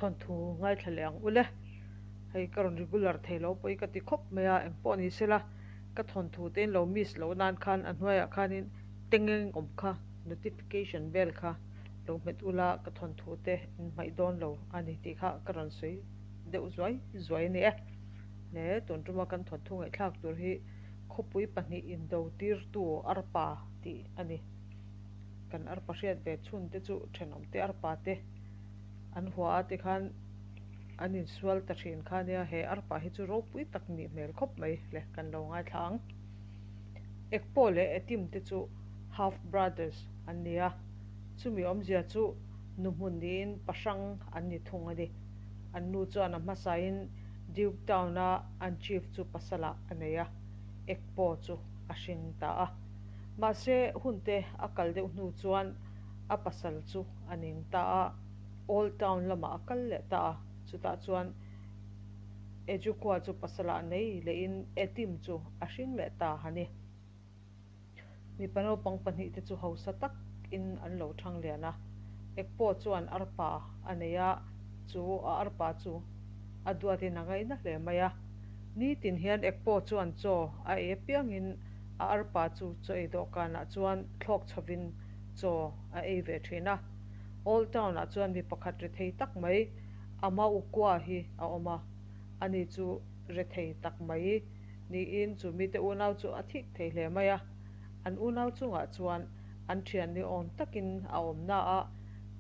Thawnthu ngaithla leh ang ule. Hei ka rawn regular thei lo pawh hi ka ti khawp mai a, engpawh ni sela ka thawnthu te in lo miss loh nan khan a hnuaiah khanin tengeng awm kha notification bell kha lo hmet ula ka thawnthu te in hmaih dawn lo a ni tih kha ka rawn sawi deuh zuai zuai a ni e. Hle tun tuma kan thawnthu ngaihthlak tur hi khawpui pahnih indo tirtu arpa tih a ni. Kan arpa hriat ve chhun te chu thenawm te arpa te an hua a tikhan an insual ta thin kha nia he arpa hi chu ropui tak nih hmel khawp mai le kan lo ngaithla ang. Ekpawh leh Etim te chu half brothers an ni a, chumi awmzia chu nu hmun niin pa hrang an ni thung a ni. An nu chuan a hmasain Duke Town a an chief chu pasalah a nei a, Ekpawh chu a hring ta a. Mahse hunte a kal deuh hnu chuan a pasal chu a ning ta a, Old Town lamah a kal leh ta a, chutah chuan Ejukua chu pasalah nei lehin Etim chu a hring leh ta a ni. Mipa naupang pahnihte chu hausa takin an lo thang lian a, Ekpawh chuan arpa a nei a, chu a arpa chu a duatin a ngaihna hle mai a. Nitin hian Ekpawh chuan chaw a ei apiangin a arpa chu chaw ei dawhkanah chuan thlawk chhovin chaw a ei ve thin a. Old Town ah chuan mi pakhat rethei tak mai Amaukua hi a awm a, ani chu rethei tak mai niin chu mite unau chu a thik thei hle mai a. An unau chungah chuan an thian ni awm takin a awm na a,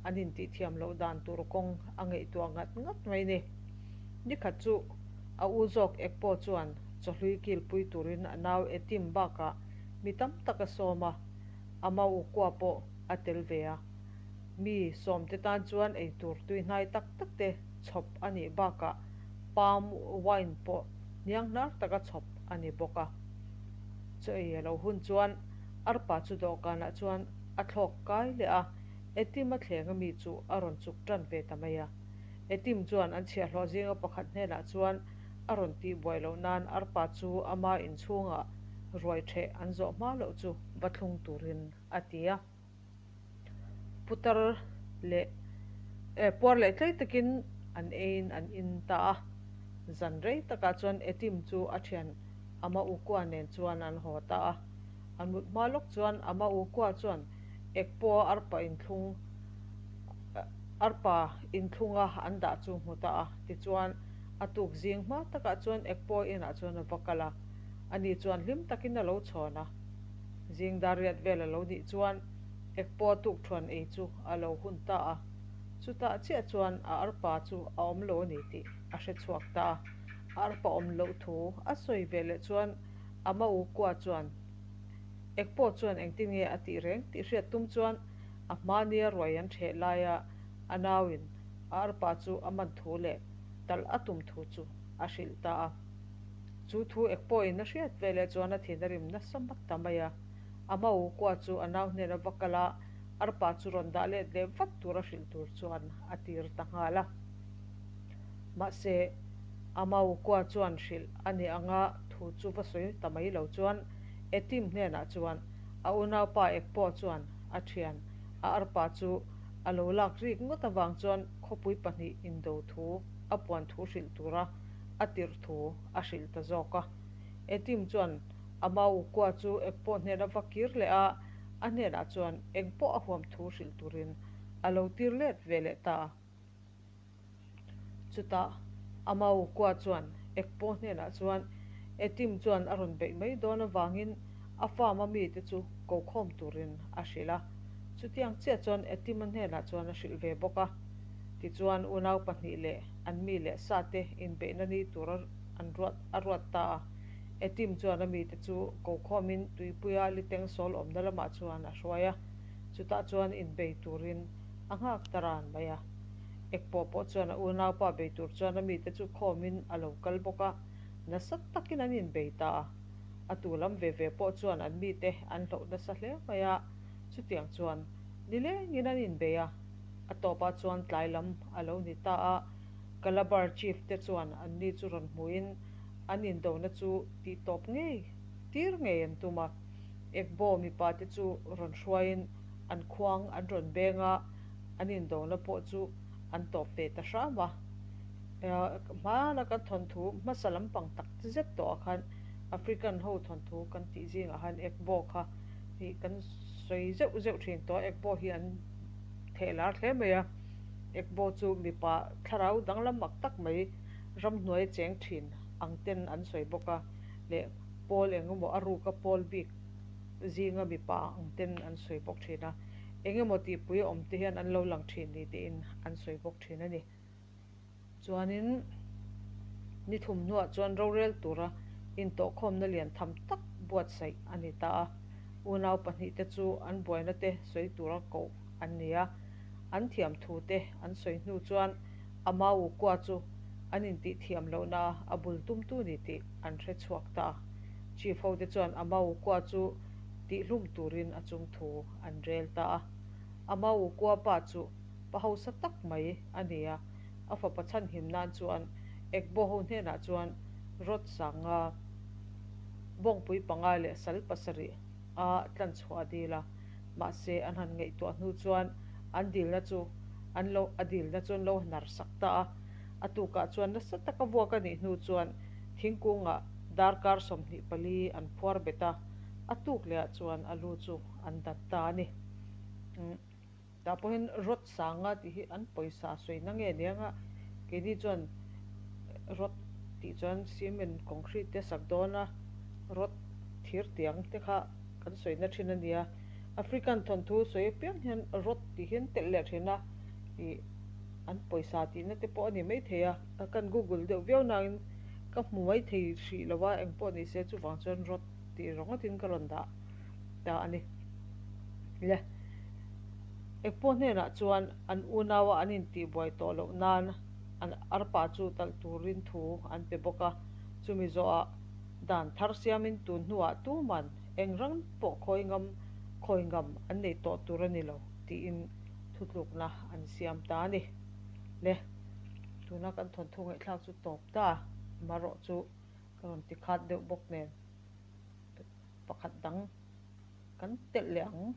an intihthiam loh dan tur kawng a ngaihtuah ngat ngat mai ni. Nikhat chu a u zawk Ekpawh chuan chawhlui kilpui turin a nau Etim bakah mi tam tak a sawm a. A maukua pawh a tel ve a, mi sawmte tan chuan eitur tuihnai tak tak te chhawp a nih bakah palm wine pawh hniang hnar taka chhawp a ni bawk a. Chaw ei a lo hun chuan arpa chu dawhkanah chuan a thlawk kai leh a, Etim a thleng a mi chu a rawn chuk tan ve ta mai a. Etim chuan an chhiahhlawh zinga pakhat hnenah chuan a rawn tih buai loh nan arpa chu ama inchhungah ruai ṭheh an zawh hma loh chu va thlung turin a ti a. Putar leh puar leh tlei takin an eiin an in ta a. Zan rei takah chuan Etim chu a ṭhian Ama Ukua nen chuan an haw ta a. An mut hma lawk chuan Ama Ukua chuan Ekpawha arpa inthlung arpa inthlunga an dah chu hmu ta a. Tichuan a tuk zing hma takah chuan Ekpawha inah chuan a va kal a. Ani chuan hlim takin a lo chhawn a. Zing dar riat vel a lo nih chuan Ekpawha tukthuan ei chu a lo hun ta a. Chutah chiah chuan a arpa chu a awm lo a ni tih a hre chhuak ta a. A arpa awm loh thu a sawi ve leh chuan a maukua chuan Ekpawh chuan engtin nge a tih reng tih hriat tum chuan a hmania ruai an ṭheh laia a nauin a arpa chu a man thu leh talh a tum thu chu a hrilh ta a. Chu thu Ekpawhin a hriat ve leh chuan a thin a rim nasa mat ta mai a. A maukua chu a nau hnena va kal a, arpa chu rawn dah let leh vat tur a hrilh tur chuan a tir ta nghal a. Mahse, a maukua chuan hrilh a ni anga thu chu va sawi ta mai lo chuan Etim hnenah chuan a unaupa Ekpawh chuan a thian a arpa chu a lo lak rik ngawt avang chuan khawpui pahnih indo thu a puan thu hrilh tura a tirh thu a hrilh ta zawk a. Etim chuan a maukua chu Ekpawh hnena va kir leh a, a hnenah chuan engpawh a huam thu hrilh turin a lo tir let ve leh ta a. Chutah a maukua chuan Ekpawh hnenah chuan Etim chuan a rawn beih mai dawn avangin a farm a mite chu ko khawm turin a hrilh a. Chutiang chiah chuan Etima hnenah chuan a hrilh ve bawk a. Tichuan unau pahnih leh an mi leh sa te inbeihna ni tur an ruat a ruat ta a. Etim chuan a mite chu ko khawmin tuipuia liteng sawl awmna lamah chuan a hruai a. Chutah chuan inbei turin a nghak ta ran mai a. Ekpawh pawh chuan a unaupa bei tur chuan a mite chu khawmin a lo kal bawk a, nasa takin an inbei ta a. A tu lam ve ve pawh chuan an mite an hloh nasa hle mai a, chutiang chuan nilengin an inbei a. A tawpah chuan tlai lam a lo ni ta a, Calabar Chief te chuan anni chu rawn hmuhin an indona chu tih tawp ngei tir ngei an tum a. Ekbaw mipa te chu rawn hruaiin an khuang an rawn beng a, an indona pawh chu an tawp ve ta hram a. Hmana kan thawnthu hmasa lampang tak zet tawhah khan African ho thawnthu kan tih zingah khan Egbo kha hi kan sawi zeuh zeuh thin tawh a, Egbo hi an theh lar hle mai a. Egbo chu mipa thlarau danglam mak tak mai ramhnuai cheng thin ang ten an sawi bawk a leh pawl eng emaw a ruka pawl bik zinga mipa ang ten an sawi bawk thin a, eng emaw tihpui awm te hian an lo lang thin ni tiin an sawi bawk thin a ni. Chuanin ni thum hnuah chuan rorel tura intawhkhawmna lian tham tak buatsaih a ni ta a, unau pahnihte chu an buaina te sawi tura koh an ni a, an thiam thu te an sawi hnu chuan a mau kua chu an intih thiam lohna a bul tumtu ni tih an hre chhuak ta a. Chief hote chuan a mau kua chu tihhlum turin a chung thu an rel ta a. A mau kua pa chu pa hausa tak mai a ni a, a fapa chhanhim nan chuan Ekbo ho hnenah chuan rawt sanga bawngpui panga leh sal pasarih a tlanchhuah a dil a, mahse an han ngaihtuah hnu chuan an dilna chu an lo a dilna chu an lo hnar sak ta a, a tukah chuan nasa taka vuak a nih hnu chuan thingkungah darkar 24 an phuar bet a, a tuk lehah chuan a lu chu an dat ta a ni. Tah pawhin rawt sanga tih hi an pawisa sawina nge nia nga keini chuan rawt tih chuan cement concrete te sak dawn a rawt thir tiang te kha kan sawina thin a nia. African thawnthu sawi apiang hian rawt tih hi an telh leh thin a ih an pawisa tihna te pawh a ni maithei a kan google deuh viau nangin ka hmu maithei hrih lo a engpawh ni se chuvang chuan rawt tih ringawtin ka rawn dah ta a ni. Le Ekpawh hnenah chuan an unaua an intihbuai tawh loh nan an arpa chu talh turin thu an pe bawk a, chumi zawhah dan thar siamin tun hnuah tuman eng ran pawh khawi ngam khawi ngam an nei tawh tur a ni lo tiin thutlukna an siam ta a ni. Le tuna kan thawnthu ngaihthlak chu tawp ta marawh chu ka rawn ti khat deuh bawk nen pakhat dang kan telh leh ang.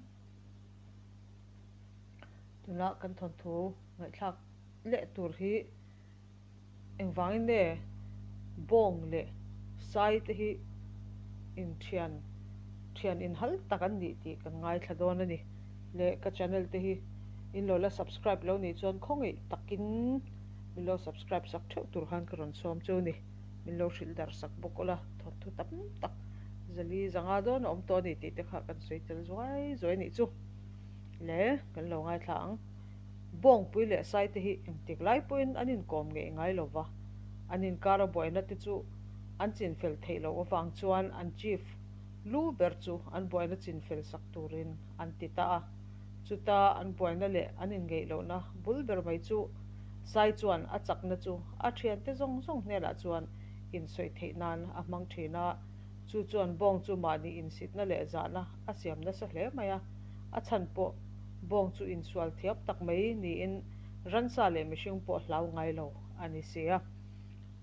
Tuna kan thawnthu ngaihthlak leh tur hi engvangin nge bawng leh sai te hi inthian thian inhal tak an nih tih kan ngaithla dawn a ni. Leh ka channel te hi in lo la subscribe lo nih chuan khawngaih takin min lo subscribe sak theuh tur khan ka rawn sawm chu a ni. Min lo hrilh darh sak bawk ula, thawnthu tam tak zali zanga dawn a awm tawh a ni tih te kha kan sawi tel zuai zuai a nih chu. Le, kan lo ngaithla ang. Bawngpui leh sai te hi engtik lai pawhin an inkawm ngeih ngai lo va, an inkar a buaina te chu an chinfel theih loh avang chuan an chief lu ber chu an buaina chinfel sak turin an ti ta a. Chuta an buaina leh an inngeih lohna bul ber mai chu Sai chuan a chakna chu a thiante zawng zawng hnenah chuan insawi theih nan a hmang thin a, chu chuan bawng chu mahni insitna leh zahna a siam nasa hle mai a, a chhan pawh bawng chu insual thiam tak mai niin ransa leh mihring pawh hlau ngai lo a ni si a.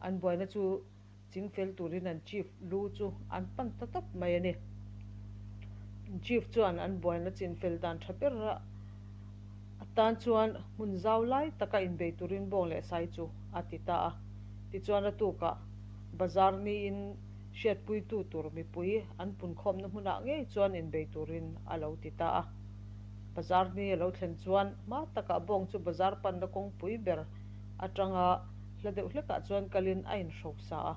An buaina chu Chingfel turin an chief lu chu an pan ta tawp mai a ni. Chief chuan an buaina chinfel dan tha ber a atan chuan hmun zau lai taka inbei turin bawng leh sai chu a ti ta a. Tichuan a tukah bazar niin hriatpuitu tur mipui an punkhawmna hmunah ngei chuan inbei turin a lo ti ta a. Bazar ni a lo thlen chuan hma takah bawng chu bazar panna kawngpui ber atanga hla deuh hlekah chuan kalin a inhrosa a,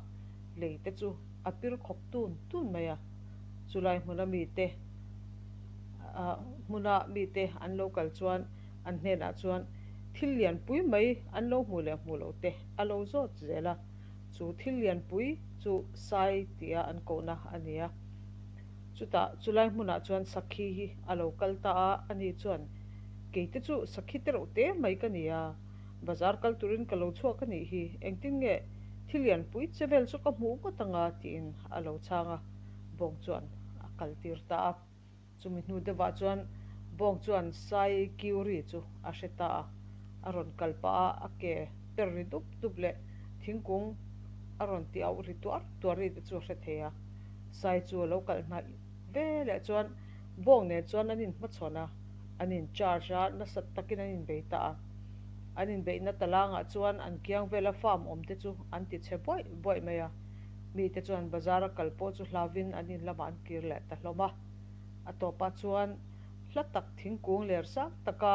lei te chu a pir khawk tun tun mai a. Chulai hmuna mite hmuna mite an lo kal chuan an hnenah chuan thil lianpui mai an lo hmuh leh hmuh loh te a lo zawt zel a, chu thil lianpui chu Sai tia an kohna a ni a. Chutah chulai hmunah chuan Sakhi hi a lo kal ta a, ani chuan, Keite chu Sakhi te reuh te mai ka ni a, bazar kal turin ka lo chhuak a nih hi, engtin nge thil lianpui che vel chu ka hmuh ngawt anga tiin a lo chhang a, bawng chuan a kal tir ta a. Chumi hnu deuhah chuan bawng chuan Sai Kiuri chu a hre ta a, a rawn kal pah a, a ke per ri dup dup leh thingkung a rawn ti auh ri tuar tuar ri te chu a hre thei a. Sai chu a lo kalh hnaih ve leh chuan bawng nen chuan an inhmachhawn a, an in charge a, nasa takin an inbei ta a. An inbeihna talangah chuan an kiang vela farm awmte chu an ti chhe buaih buaih mai a. Mite chuan bazar a kal pawh chu hlauvin an in lamah an kir leh ta hlawm a. A tawpah chuan hla tak thingkung ler sang taka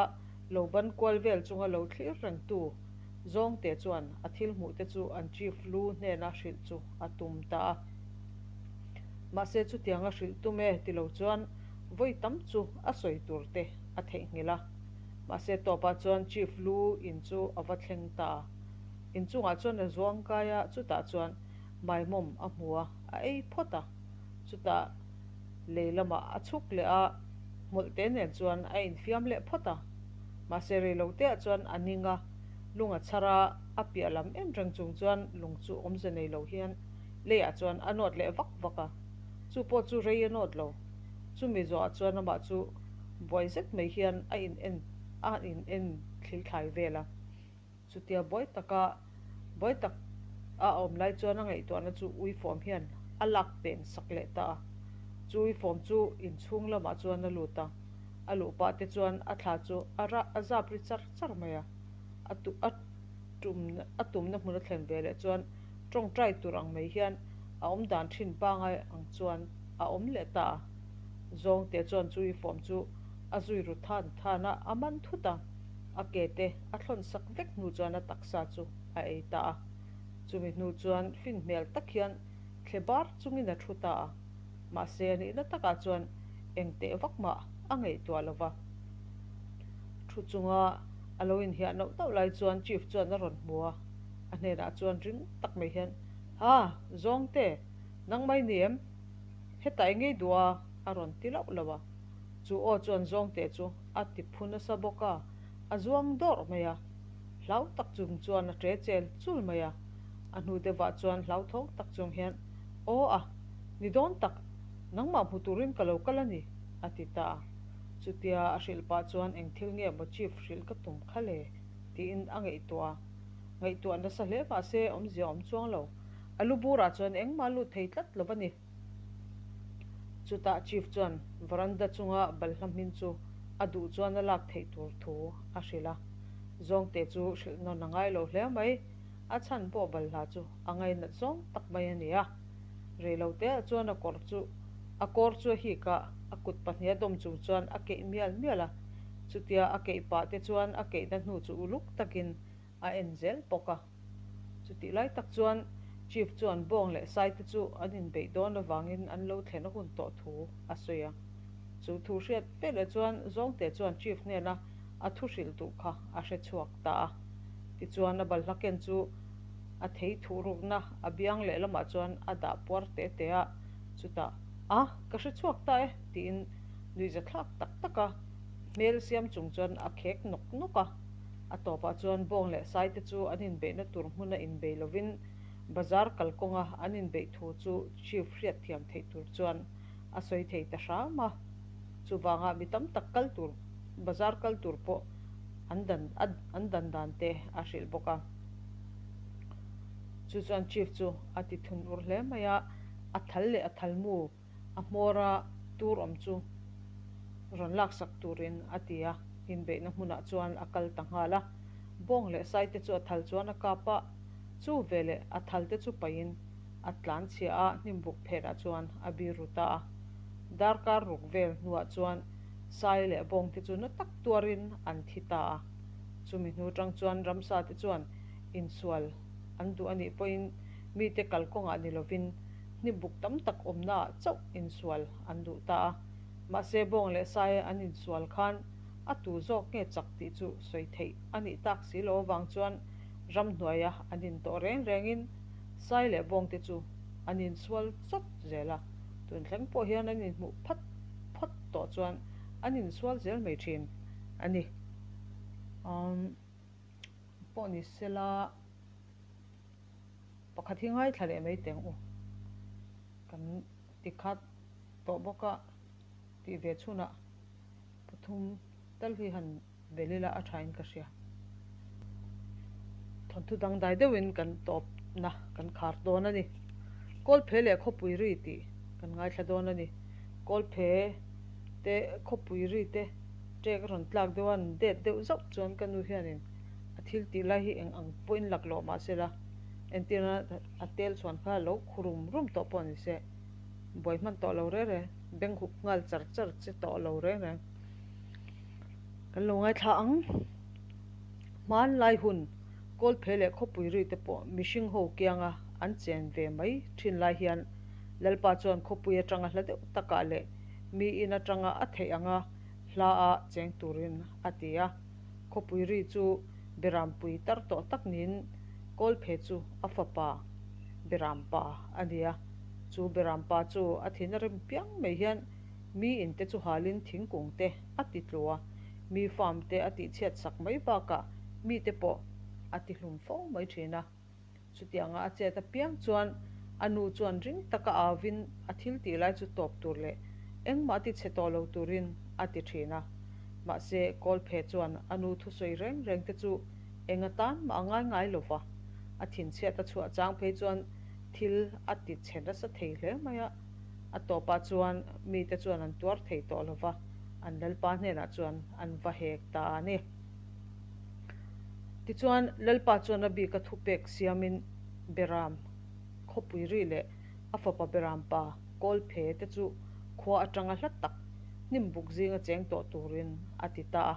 lo ban kual vel chunga lo thlir rengtu Zawngte chuan a thil hmuhte chu an Chief lu hnena hrilh chu a tum ta a. Mahse chutianga hrilh tum e ti lo chuan vawi tam chu a sawi tur te a theihnghilh a. Mahse tawpah chuan Chief lu in chu a va thleng ta a. Inchungah chuan a zuang kai a, chutah chuan maimawm a hmu a, a ei phawt a. Chutah lei lamah a chhuk leh a, hmawlhte nen chuan a infiam leh phawt a. Mahse reiloteah chuan a ning a, lung a chhar a, a piah lam en reng chung chuan lung chu awmze nei lo hian leiah chuan a nawt leh vak vak a. Chu pawh chu rei a nawt lo. Chumi zawhah chuan amah chu buai zet mai hian a in en a in en thlithlai vel a. Chutia buai taka buai tak a awm lai chuan a ngaihtuahna chu uifawm hian a lak pen sak leh ta a. Chu uifawm chu inchhung lamah chuan a lut a, a luh pah te chuan a thla chu a rah a zap ri char char mai a. A tu a tum a tumna hmun a thlen ve leh chuan tawngtai tur ang mai hian a awm dan thin pangai ang chuan a awm leh ta a. Zawngte chuan chu uifawm chu a zui ru than than a, a man thut a. A ke te a thlawn sak vek hnu chuan a taksa chu a ei ta a. Chumi hnu chuan fin hmel tak hian thle bar chungin a thu ta a. Mahse a nihna takah chuan eng teh vak mah a ngaihtuah lo va. Thu chunga a lo inhiah nauh nauh lai chuan Chief chuan a rawn hmu a. A hnenah chuan ring tak mai hian, Ha, Zawngte, nangmah i ni em? Hetah i ngei duh a? a rawn ti lauh lauh a. Chu aw chuan Zawngte chu a ti phu nasa bawk a, a zuang dawrh mai a. Hlau tak chung chuan a ṭe chel chul mai a. A hnu deuhah chuan hlauthawng tak chung hian, Aw a, ni dawn tak, nangmah hmu turin ka lo kal a ni, a ti ta a. Chutia a hrilh pah chuan eng thil nge maw Chief hrilh ka tum kha le? tiin a ngaihtuah a. Ngaihtuah nasa hle mahse awmzia awm chuang lo. A lu burah chuan engmah lut thei tlat lo va ni. Chutah Chief chuan veranda chunga balhla hmin chu a duh chuan a lak theih tur thu a hrilh a. Zawngte chu hrilh nawn a ngai lo hle mai, a chhan pawh balhla chu a ngainat zawng tak mai a ni a. Reiloteah chuan a kawr chu a kawr chu a hik a, a kut pahniha dawm chung chuan a keih mial mial a. Chutia a keih pah te chuan a keihna hnu chu uluk takin a en zel bawk a. Chutih lai tak chuan Chief chuan Bawng leh Saite chu an inbeih dawn avangin an lo thlen a hun tawh thu a sawi a. Chu thu hriat veleh chuan Zawngte chuan Chief hnena a thu hrilh duh kha a hre chhuak ta a. Tichuan a balhla ken chu a thei thuh rukna a biang lehlamah chuan a dah puar te te a, chutah, A, ka hre chhuak ta e, tiin nuihzathlak tak taka hmel siam chung chuan a khek nawk nawk a. A tawpah chuan Bawng leh Saite chu an inbeihna tur hmuna inbei lovin bazar kalkawnga an inbeih thu chu Chief hriatthiam theih tur chuan a sawi thei ta hram a. Chuvanga mi tam tak kal tur bazar kal tur pawh an dan an dan dan te a hrilh bawk a. Chu chuan Chief chu a ti thun ur hle mai a, a thal leh a thalmu a hmawra tur awm chu rawn laksak turin a ti a, inbeihna hmunah chuan a kal ta nghal a. Bawng leh Saite chu a thal chuan a kap a, chu veleh a thal te chu paihin a tlan chhia a, hnimbuk phenah chuan a bir ru ta a. Darkar ruk vel hnuah chuan Sai leh Bawng te chu na tak tuarin an thi ta a. Chumi hnu tang chuan ramsa te chuan insual an duh a nih pawhin mite kalkawngah ni lovin Hnibuk tam tak awmnaah chauh insual an duh ta a, mahse Bawng leh Sai an insual khan a tu zawk nge chak tih chu sawi theih a nih tak si lo avang chuan ramhnuaia an intawh reng rengin Sai leh Bawng te chu an insual chawt zel a, tun thleng pawh hian an inhmuh phat phawt tawh chuan an insual zel mai thin a ni. Umm pawh ni sela. Pakhat hi ngaithla leh mai teng u. Kan ti khat tawh bawk a, tih ve chhunah pathum tal hi han bel ila a thain ka hria. Thawnthu dangdai deuhin kan tawpna kan khar dawn a ni. Kawlphe leh khawpui ri tih kan ngaithla dawn a ni. Kawlphe te khawpui ri te ṭek a rawn tlak deuh a, an det deuh zauh chuan ka nu hianin a. Thil tih lai hi eng ang pawhin laklawh mah se la, entirna a tel chhuan kha lo khu rum rum tawh pawh ni se, buai hman tawh lo reng reng, beng hup nghal char char che tawh lo reng reng. Kan lo ngaithla ang. Hmanlai hun Kawlphe leh khawpui ri te pawh mihring ho kianga an chen ve mai thin lai hian Lalpa chuan khawpui atanga hla deuh takah leh mi in atanga a theih anga hla a cheng turin a ti a. Khawpui ri chu Berampui tar tawh tak niin Kawlphe chu a fapa Berampa a ni a. Chu Berampa chu a thin a rem piang mai hian mi in te chu halin thingkung te a ti tlu a, mi farm te a tihchhiat sak mai bakah mite pawh a ti hlum fo mai thin a. Chutianga a chet apiang chuan a nu chuan ring taka auvin a thil tih lai chu tawp tur leh engmah a ti chhe tawh lo turin a ti thin a. Mahse, Kawlphe chuan a nu thusawi reng reng te chu eng atan mah a ngai ngai lo va, a thinchhiat a chhuah chang phei chuan thil a ti chhe nasa thei hle mai a. A tawpah chuan mite chuan an tuar thei tawh lo va, an Lalpa hnenah chuan an va hek ta a ni. Tichuan, Lalpa chuan a bika thupek siamin Beram khawpui ri leh a fapa Beram pa Kawlphe te chu khua atanga hla tak hnim buk zinga cheng tawh turin a ti ta a.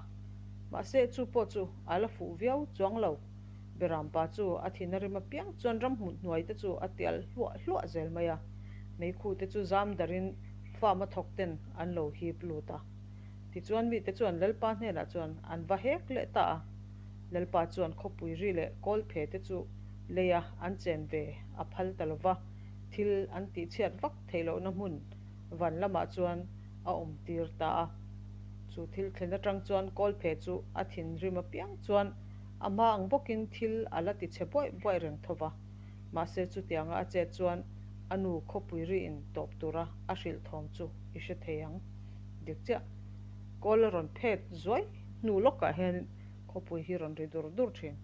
Mahse, chu pawh chu a la fuh viau chuang lo. Beram pa chu a thin a rim apiang chuan ramhmun hnuai te chu a tial hluah hluah zel mai a, meikhu te chu zam darin farm a thawk ten an lo hip lut a. Tichuan mite chuan Lalpa hnenah chuan an va hek leh ta a. Lalpa chuan khawpui ri leh kawlphe te chu leia an chen ve a phal ta lo va, thil an tihchhiat vak theih lohna hmun van lamah chuan a awm tir ta a. Chu thil thlen atang chuan kawlphe chu a thinrim apiang chuan a hma ang bawkin thil a la tichhe buaih buaih reng tho va. Mahse chutianga a chet chuan a nu khawpui riin tawp tura a hrilh thawm chu i hre thei ang. Dik chiah. Kawl a rawn phet zuai hnu lawkah hian khawpui hi rawn ri dur dur thin.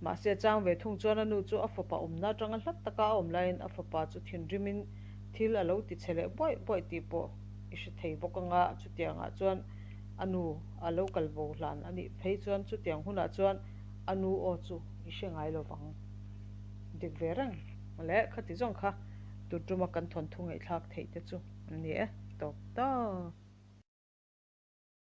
Mahse chang ve thung chuan a nu chu a fapa awmna atanga hlat taka a awm laiin a fapa chu thinrimin thil a lo ti chhe leh buaih buaih tih pawh i hre thei bawk anga chutiangah chuan a nu a lo kal bo hlan a nih phei chuan chutiang hunah chuan a nu aw chu i hre ngai lo vang. Dik ve reng leh khati zawng kha tutuma kan thawnthu ngaihthlak theih te chu. An ni e, tawp tawp.